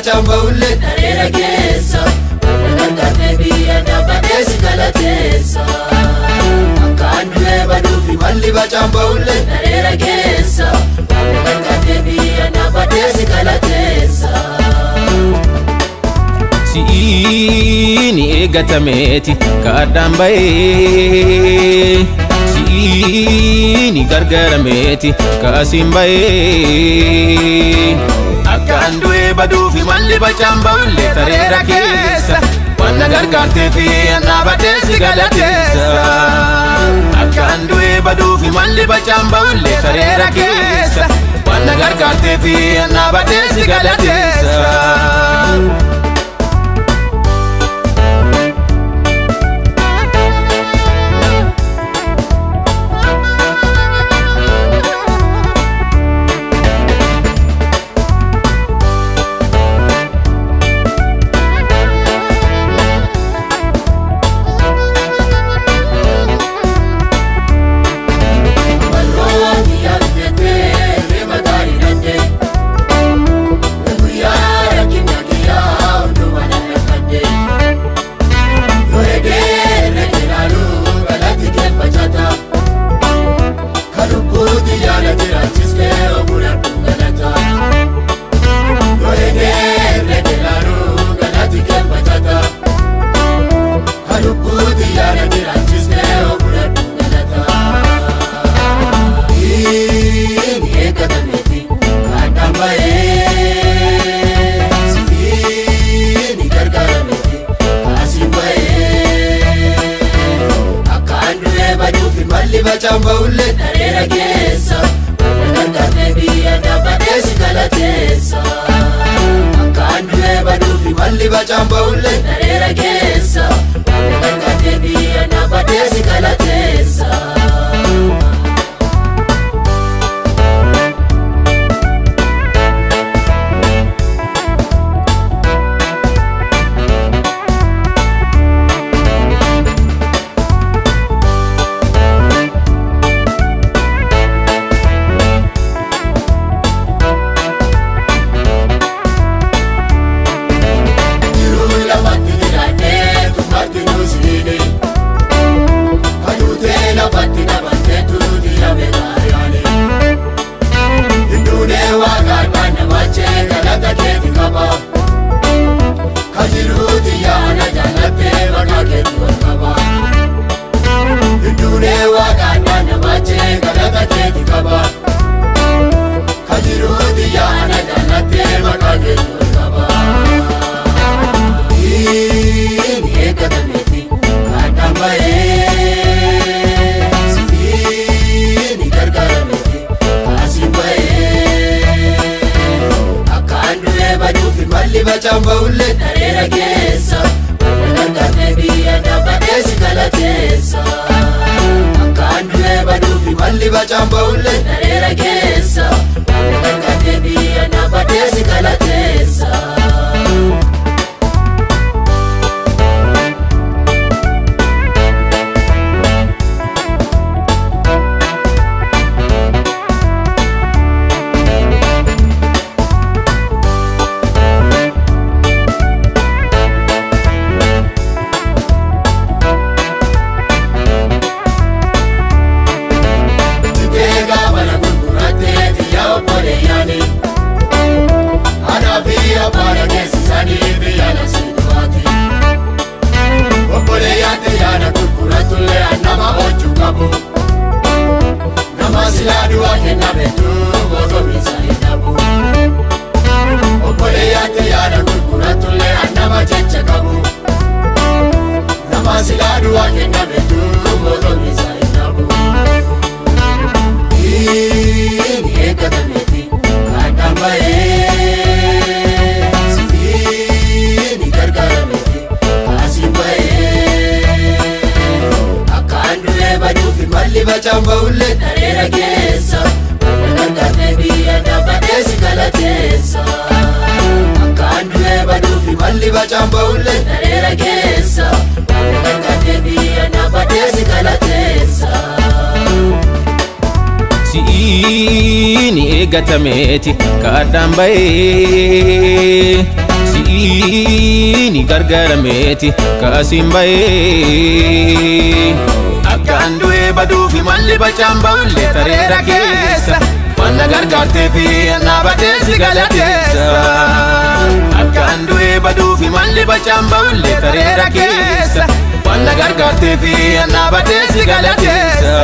bacaan ba'ullee Dareera keessa gargaartee biyya dhaabbatee si galateessa. Akkaan du'ee baduufi malli bacaan ba'ullee dareera keessa gargaartee biyya dhaabbatee si galateessa. Si'ini eeggatameeti kaadhaan ba'ee Si'ini gargaarameeti kaasiin ba'ee Akkaan du'ee baduufi malli bacaan ba'ullee tareera keessa Waan na gargaartee fi dhaabbatee si galateessa Akkaan du'ee baduufi malli bacaan ba'ullee tareera keessa Waan na gargaartee fi dhaabbatee si galateessa. Malli bacaan ba'ullee Dareera keessa gargaartee biyya dhaabbatee si galateessa. Akkaan du'ee baduufi malli bacaan ba'ullee dareera keessa gargaartee biyya dhaabbatee si galateessa. Malli bacaan ba'ullee Dareera keessa gargaartee biyya dhaabbatee si galateessa. Akkaan du'ee baduufi malli bacaan ba'ullee dareera keessa gargaartee biyya dhaabbatee si galateessa. Malli bacaan ba'ullee Dareera keessa gargaartee biyya dhaabbatee si galateessa. Akkaan du'ee baduufi malli bacaan ba'ullee dareera keessa gargaartee biyya dhaabbatee si galateessa. Si'ini eeggatameeti kaadhaan ba'ee. Siini gargaarameeti kaasiin bahee. Akkaan du'ee baduufi malli bacaan ba'ullee tareera keessa. Waan na gargaarteefi dhaabadhee si galateessa. Akkaan du'ee baduufi malli bacaan ba'ullee tareera keessa. Waan na gargaarteefi dhaabadhee si galateessa.